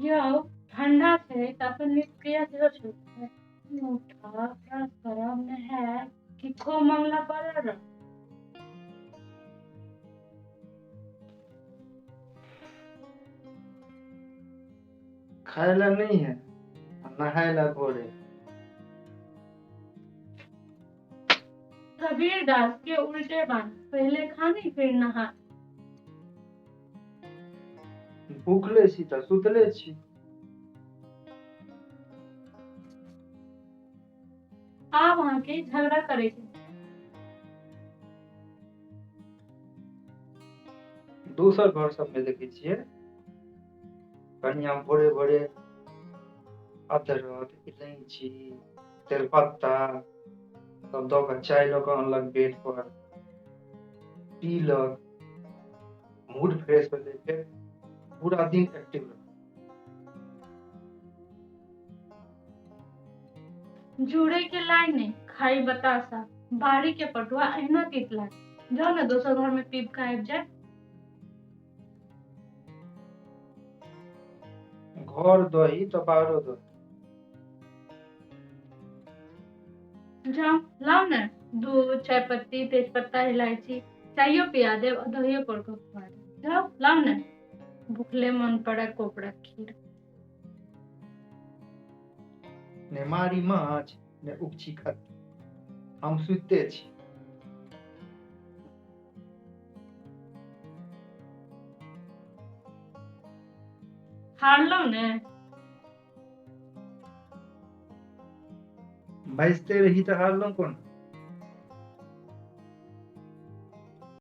यौ ठंडा छै तऽ अपन निष्क्रिया सेहो छूटतै। उठब, ब्रश करब, नहायब कि खूब मंगला पड़ल रहब। खाय लए नहि है आ नहाय लए भोरे। कबीर दास के उल्टे बान, पहले खानी फिर नहा। भूखले छी तऽ सुतले छी। आब अहाँके झगड़ा करै छै। दोसर घर सबमे देखै छियै कनिया भोरे भोरे अदरक, इलायची, तेजपत्ता सब दऽ कऽ चाय लऽ कऽ अनलक बेड पर, पीलक, मूड फ्रेश भेलै, फेर पूरा दिन एक्टिव रहल। जुड़े के लाइ नहि खाई बतासा, बाड़ी के पटुआ अहिना तीत लागे। जाउ ने दोसर घर में पीब के आबि जाय। घर दही तऽ बाहरो दही। जाउ लाउ ने दूध, चायपत्ती, तेजपत्ता, इलायची, चाइयो पिया देब आ दहियो पौर कऽ खुआ देब। जाउ लाउ ने, भुखले मन पड़े कोपरा खीर। ने मारी माछ ने उपची खत्ती, हम सुतिते छी। हारलहुँ ने? बाजिते रही तऽ हारलहुँ कोना?